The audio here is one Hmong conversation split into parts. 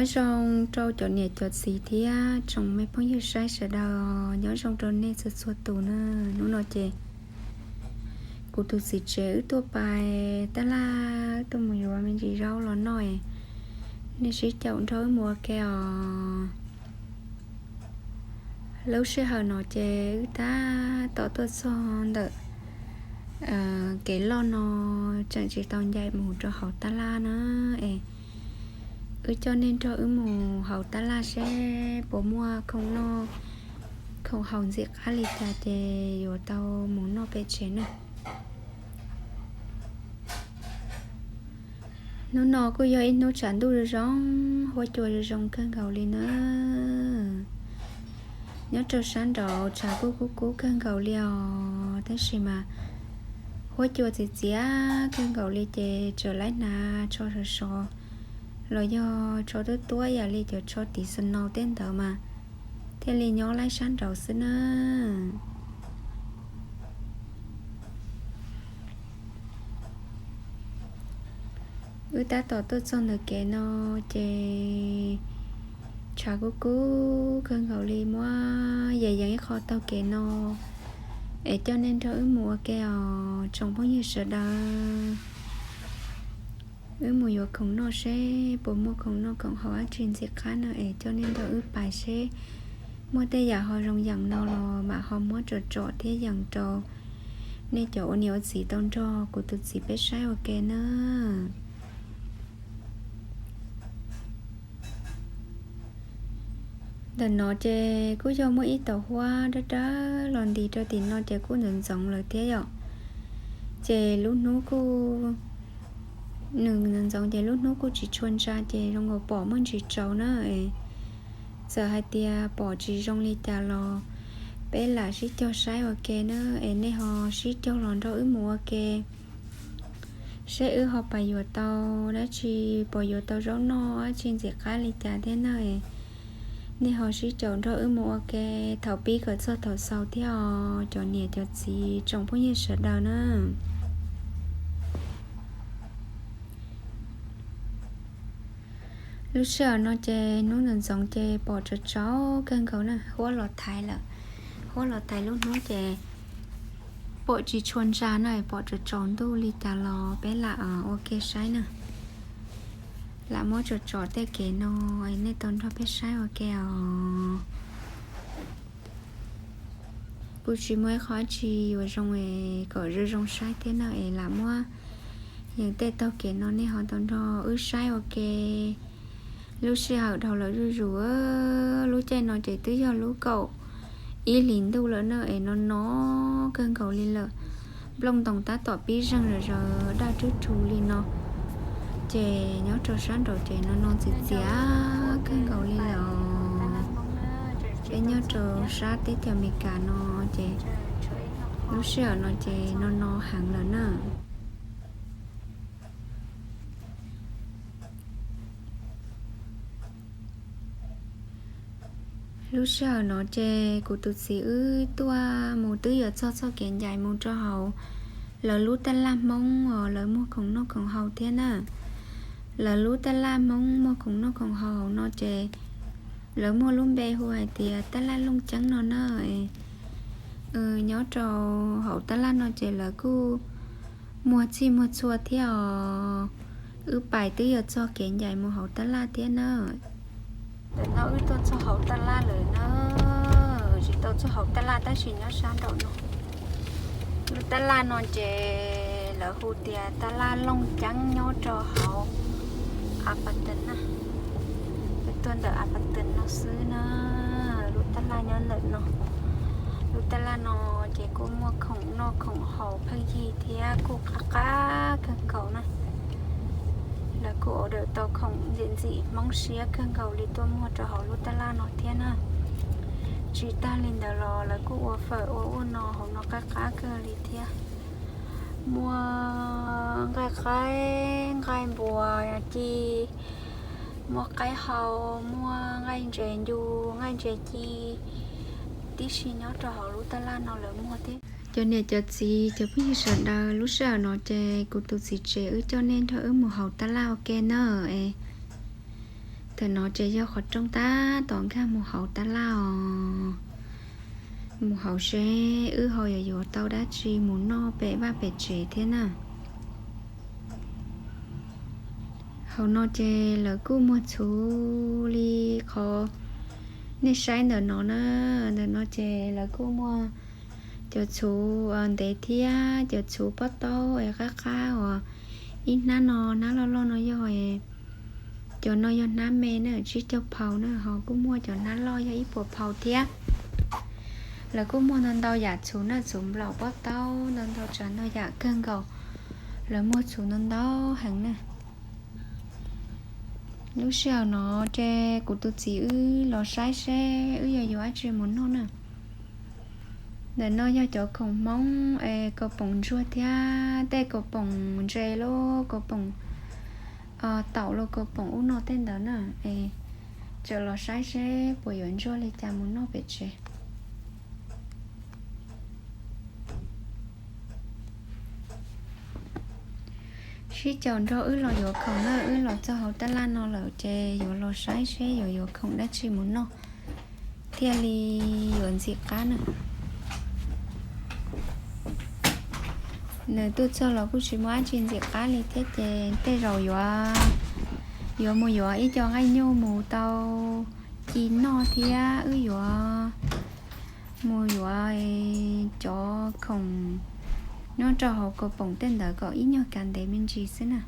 Nyob zoo rau cov niam cov txiv thiab tsoom me phooj ywg saib sawv daws, nyob zoo rau nej txhua txhua tus na. Hnub no ces kuv tus txiv tsev wb tuaj pais tab laj, wb tuaj mus yuav me ntsis zaub los noj, nej sib caum nrog wb mus ua ke os. Lub sij hawm no ces wb tab tom tuaj txog ntawm kev loj no, tseem tsis tau ncaim mus rau hauv tab laj na. Es wb coj nej nrog wb mus hauv tab laj seb puas muaj khoom noj khoom haus ntxim qab li cas ces yuav tau mus noj pem tsev na. Hnub no kuj yog ib hnub tshav ntuj zoo zoo, huab cua zoo zoo kawg nkaus li na. Nyob rau sab nraud tshav kuj kub kub kawg nkaus li os, tab sis mas huab cua txias txias kawg nkaus li ces tseem laib hnav tsho sov sov los yog tsho tuab tuab ib yam li cov tsho tiv snow tej ntawd mas thiaj li nyob laib sab nraud xwb na. Wb tab tom tuaj txog ntawm kev no ces tshav kub kub kawg nkaus li, muab yees yees ib qho taug kev no es coj nej nrog wb mus ua ke os tsoom phooj ywg sawv daws. Wb mus yuav khoom noj seb puas muaj khoom noj khoom haus dab tsi ntxim qab no es coj nej nrog wb pais seb muaj tej yam ho zoo yeem no los mam ho muab tsom tsom thiab yees rau nej cov ua niam ua txiv tau nrog kuv tus txiv peb saib ua ke na. Ntawm no ces kuj yog muaj ib tauv huab dawb dawb los ntis rau tim no ces kuj ntxoov ntxoov lawm thiab yom. Ces lub hnub kuj, nws ntxoov ntxoov ces lub hnub kuj tsis tshua ntsa ces zoo nkaus pom muaj ntsis tsaus na. Txawm hais tias pom tsis zoo li cas los peb lam sib cog saib ua ke na, es nej ho sib cog los nrog wb mus ua ke seb wb ho pais yuav tau dab tsi, pom yuav tau zaub noj dab tsi ntxim qab li cas thiab na. Nej ho sib caum nrog wb mus ua ke thaum pib kom txog thaum xaus thiab os cov niam cov txiv tsoom phooj ywg sawv daws na. Lub sij hawm no ces hnub ntxoov ntxoov ces pom tsaus tsaus kawg nkaus na, huab los thaiv lawm. Huab los thaiv lub hnub ces pom tsis tshua ntsa na, pom tsaus tsaus ntuj li cas los peb lam ua ke saib na. Lam muab tsom tsom tej kev no, nej tau nrog peb saib ua ke os. Kuj tsis muaj ib qho dab tsi yuav zoo es kom zoo zoo saib thiab na, es lam muab yees tej taug kev no nej ho tau nrog wb saib ua ke. Lub sij hawm dhau lawm zuj zus, lub caij no ces twb yog lub kaum ib hlis ntuj lawm na, es no no kawg nkaus li lawm. Nplooj ntoos tab tom pib zeeg zom zaws daj rub rug li no. Ces nyob rau sab nraud ces no no txias txias kawg nkaus li lawm. Peb nyob rau sab teb chaws Amelikas no ces lub sij hawm no ces no no heev lawm na. Lub sij hawm no ces kuv tus txiv wb tuaj mus twb yuav txog txoj kev ncaim mus rau hauv lawv lub taj laj Hmoob uas lawv muag khoom noj khoom haus thiab na. Lawv lub taj laj Hmoob muag khoom noj khoom haus no ces lawv muag lub npe hu hais tias taj laj Looj Ceeb no na. Nyob rau hauv taj laj no ces lawv kuj muag txhij muag txhua thiab os. Wb pais twb yuav txog kev ncaim mus hauv taj laj thiab na. Ntawm no wb tuaj txog hauv taj laj lawm na. Tsis tau txog hauv taj laj tab sis nyob sab nraum no. Lub taj laj no ces lawv hu tias taj laj Looj Ceeb nyob rau hauv Appleton na. Wb tuaj ntawm Appleton no xwb na. Lub taj laj nyob ntawm no. Lub taj laj no ces kuj muaj khoom noj khoom haus pheej yig thiab kuj qab qab kawg nkaus na. Lawv kuj order tau khoom ntxim ntxim Hmoob siab kawg nkaus li tuaj muag rau hauv lub taj laj no thiab na. Tsis tag li ntawd los lawv kuj ua fawm ua ub no hauv no qab qab kawg li thiab. Muaj nqaij qaib, nqaij npua ci, muaj qaib hau, muaj nqaij ntses ncu, nqaij ntses ci tib si nyob rau hauv lub taj laj no lawv muag thiab. Cov niam cov txiv cov phooj ywg sawv daws, lub sij hawm no ces kuv tus txiv tsev wb coj nej nrog wb mus hauv taj laj ua ke na. Es Ntawm no ces yog qhov rooj tab tom nkag mus hauv tab laj os. Mus hauv seb wb ho yuav yuav tau dab tsi mus noj pem vaj pem tsev thiab na. Hauv no ces lawv kuj muag txhuv li qhov nej saib ntawm no na. Ntawm no ces lawv kuj muag cov txhuv ntev thiab cov txhuv pob taub es qab qab uas ib hnab no, hnab loj loj no yog, cov no yog hnab me na, tsib caug phau na, ho kuj muaj cov hnab loj yog ib puas phau thiab. Lawv kuj muag ntau ntau yam txhuv na, txhuv nplaum pob taub ntau ntau tsav ntau yam kawg nkaus. Lawv muag txhuv ntau ntau heev na. Lub sij hawm no ces kuv tus txiv wb los saib seb wb yuav yuav dab tsi mus noj na. Ntawm no yog cov khoom Hmoob es kaus poom ntsuag thiab tej kaus poom ntse los kaus poom taum los kaus poom ub no tej ntawd na. Es txawm los saib seb puas yuav ntsuag li cas mus noj pem tsev. Sib caum nrog wb los yuav khoom na, wb los txog hauv tab laj no lawm ces yuav los saib seb yuav yuav khoom dab tsi mus noj thiaj li yuav ntxim qab na. Nws tuaj txog los kuj tsis muaj dab tsi ntxim qab li thiab ces tej zaum yuav, yuav mus yuav ib co nqaij nyuj mus tau ci noj thiab wb yuav mus yuav cov khoom nyob rau hauv kaus poom tej ntawd kom ib nyuag kav ntev me ntsis xwb na.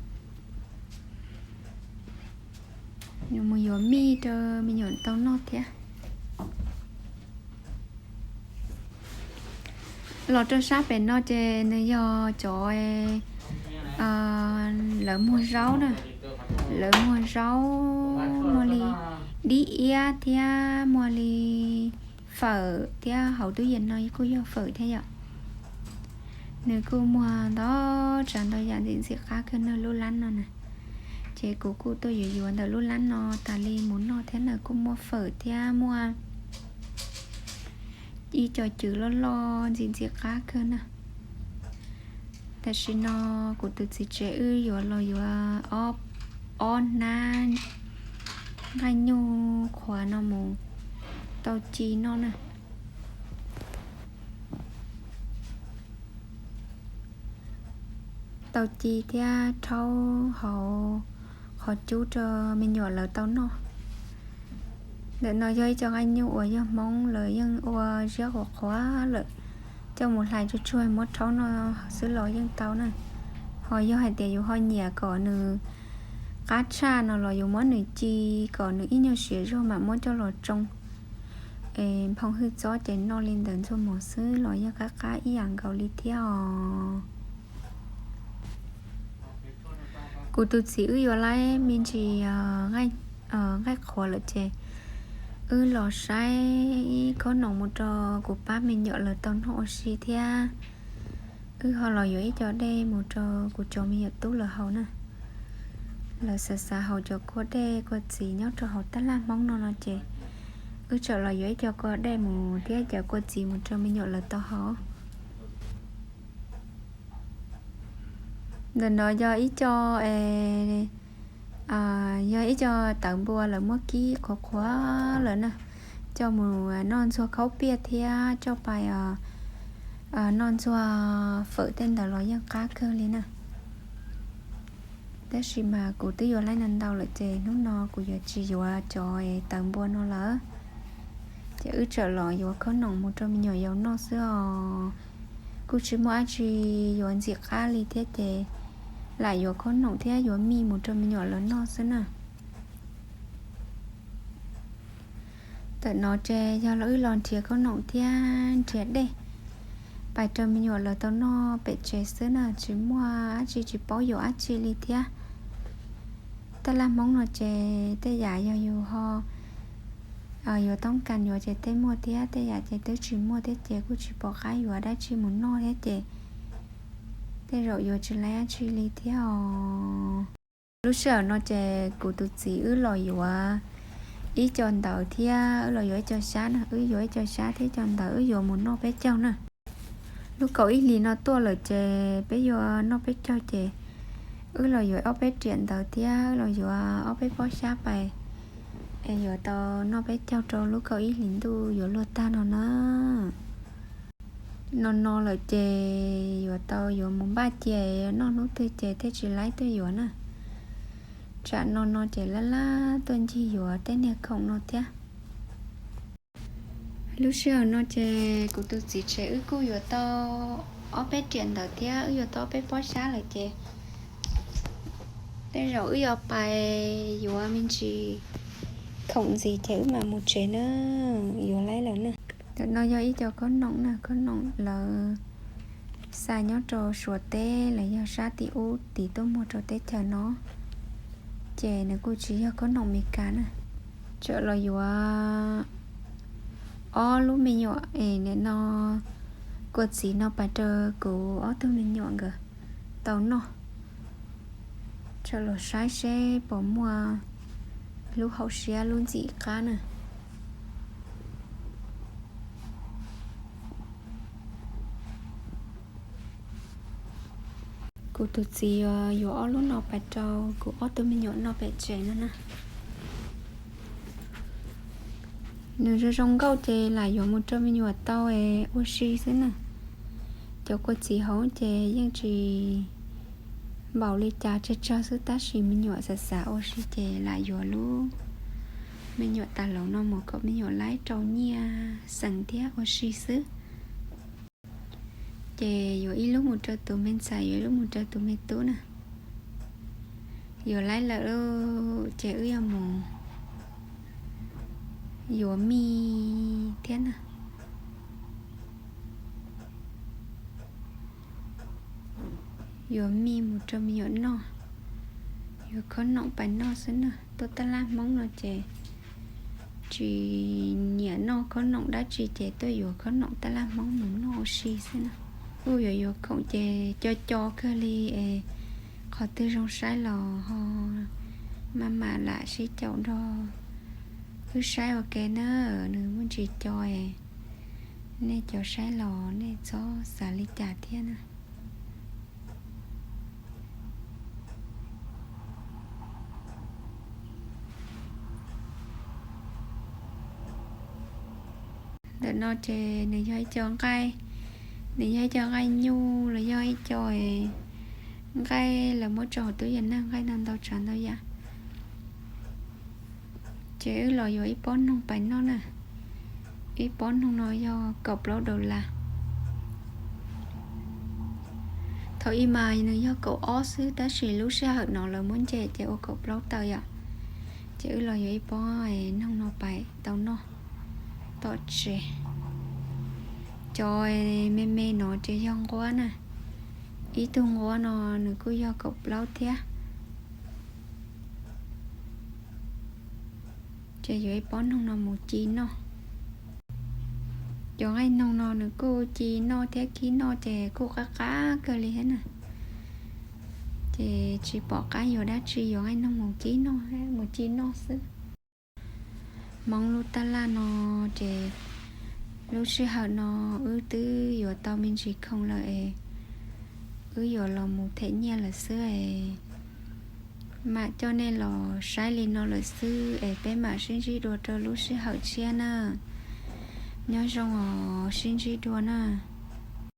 Mus yuav mij rau me nyuam tau noj thiab. Los rau sab pem no ces nws yog cov lawv muag zaub na. Lawv muag zaub, muag li dib iab thiab muag li fawm thiab hauv tub yees no kuj yog fawm thiab yom. Nws kuj muag ntau tsav ntau yam ntxim ntxim qab kawg na lub lab no na. Ces kuv kuj tuaj yuav yuav ntawm lub lab no tas li mus noj thiab na, kuj muaj fawm thiab muaj ib co cwv loj loj ntxim ntxim qab kawg na. Tam sim no kuv tus txiv tsev wb yuav los yuav ob hnab nqaij nyuj qhuav no mus tau ci noj na. Tau ci thiab rhaub hauv qhov cub rau me nyuam lawv tau noj. Ntawm no yog ib co nqaij nyuj uas yog Hmoob lawv yeej ua ziab qhuav qhuav lawm, coj mus hlais tsuag tsuag muab rhaub noj xwb los yeej tau na. Ho yog hais tias yus ho nyiam kom nws qab tshaj no los yus muab nws ci kom nws ib nyuag siav zog mam muab coj los tsoo es nphoo hwj txob ces noj li ntawd ntxuag mov xwb los yeej qab qab ib yam nkaus li thiab os. Kuv tus txiv wb yuav laib me ntsis nqaij qhuav lawm ces wb los saib ib khob noom mus rau kuv pab me nyuam lawv tau noj ua si thiab. Wb ho los yuav ib co dej mus rau kuv cov me nyuam tub lawv haus na. Lawv xav xav haus cov kua dej kua txiv nyob rau hauv tab laj Hmoob no no ces wb txawm los yuav ib co kua dej mus thiab cov kua txiv mus rau me nyuam lawv tau haus. Ntawm no yog ib co, yog ib co tawv npua lawv muab kib qhuav qhuav lawm na, coj mus noj ntxuag khaub piaj thiab coj pais noj ntxuag fawm tej ntawd los yeej qab kawg li na. Tab sis mas kuv twb yuav laib ntau ntau lawm ces hnub no kuv yuav tsis yuav cov tawv npua no lawm. Ces wb txawm los yuav khob noom mus rau me nyuam yaus noj xwb os. Kuj tsis muaj dab tsi yuav ntxim qab li thiab ces lam yuav khob noom thiab yuav mij mus rau me nyuam lawv noj xwb na. Ntawm no ces yog los wb los nrhiav khob noom thiab nrhiav dej pais rau me nyuam lawv tau noj pem tsev xwb na, tsis muaj dab tsi, tsis paub yuav dab tsi li thiab. Tab laj Hmoob no ces tej yam yog yus ho yuav toob kas yuav ces tej muaj thiab, tej yam ces twb tsis muaj thiab ces kuj tsis pom qab yuav dab tsi mus noj thiab ces tej zaum yuav tsis laib dab tsi li thiab os. Lub sij hawm no ces kuv tus txiv wb los yuav ib co ntawv thiab wb los yuav ib co xyab na, wb yuav ib co xyab thiab co ntawv wb yuav mus noj peb caug na. Lub kaum ib hlis no tuaj lawm ces peb yuav noj peb caug ces wb los yuav ob peb riam ntawv thiab wb los yuav ob peb pob xyab pais Es yuav tau noj peb caug rau lub kaum ib hlis ntuj yuav luag tag no na. No no lawm ces yuav tau yuav mus npaj cia, noj hnub twg ces thiaj tsis laib tuaj yuav na. Tsam no no ces laj laj tuaj ncig yuav tej niag khoom no thiab. Lub sij hawm no ces kuv tus txiv tsev wb kuj yuav tau ob peb riam ntawd thiab wb yuav tau ob peb pob xyab lawm ces tej zaum wb yuav pais yuav me ntsis khoom ntxiv ces wb mam mus tsev na, yuav laib lawm na. Ntawm no yog ib co khob noom na, khob noom lawv xa nyob rau Suav teb los yog sab tim ub tim tuaj muag rau teb chaws no, ces nws kuj tsis yog khob noom Meskas na. Tseem los yuav ob lub me nyuam es nim no kua txiv no pais rau kuv ob tug me nyuam nkawd tau noj. Tseem los saib seb puas muaj lub hauv siab lub ntxim qab na. Kuv tus txiv yuav ob lub no pais rau kuv ob tug me nyuam noj pem tsev no na. Nws zoo zoo nkauj ces lam yuav mus rau me nyuam tau es ua si xwb na. Cov kua txiv hauv ces yeej tsis npaum li cas, tsawg tsawg xwb tab sis me nyuam xav xav ua si ces lam yuav lub me nyuam tas laus no mus kom me nyuam laib rau nyiaj xeem thiab ua si xwb. Ces yuav ib lub mus rau tus me ntxhais, yuav ib lub mus rau tus me tub na. Yuav laib lawm ces wb yuav mus yuav mij thiab na. Yuav mij mus rau me nyuam noj. Yuav khob noom pais noj xwb na. Tuaj taj laj Hmoob no ces tsis nyiam noj khob noom dab tsi ces tuaj yuav khob noom taj laj Hmoob mus noj ua si xwb na. Kuj yuav yuav khoom ces co co kawg li es qhov twg zoo saib los ho maj mam lam sib caum nrog wb saib ua ke na. Nws muaj ntsis co es nej cov saib los nej txhob xav li cas thiab na. Ntawm no ces nws yog ib co nqaij, nws yog ib co nqaij nyuj los yog ib co nqaij lawv muab tso hauv tub yam nag, nqaij no ntau tsav ntau yam. Ces wb los yuav ib pob noog pais noj na. Ib pob noog no yog kaum plaub dollar. Thaum ub mas nws yog kaum ob xwb tab sis lub sij hawm no lawv muab nce ces ua kaum plaub tawm yom. Ces wb los yuav ib pob noog no pais tau noj tom tsev. Cov me me no ces yog nquab na. Ib tug nquab no nws kuj yog kaum plaub thiab. Ces yuav ib pob noog no mus ci noj. Cov nqaij noog no nws kuj ci noj thiab kib noj ces kuj qab qab kawg li thiab na. Ces tsis pom qab yuav dab tsi, yuav nqaij noog mus kib noj, mus ci noj xwb. Hmoob lub taj laj no ces lub sij hawm no wb twb yuav tau me ntsis khoom lawm es wb yuav los mus them nyiaj lawm xwb es mam coj nej los saib li no lawm xwb es peb mam sib ntsib dua rau lub sij hawm tshiab na. Nyob zoo os, sib ntsib dua na.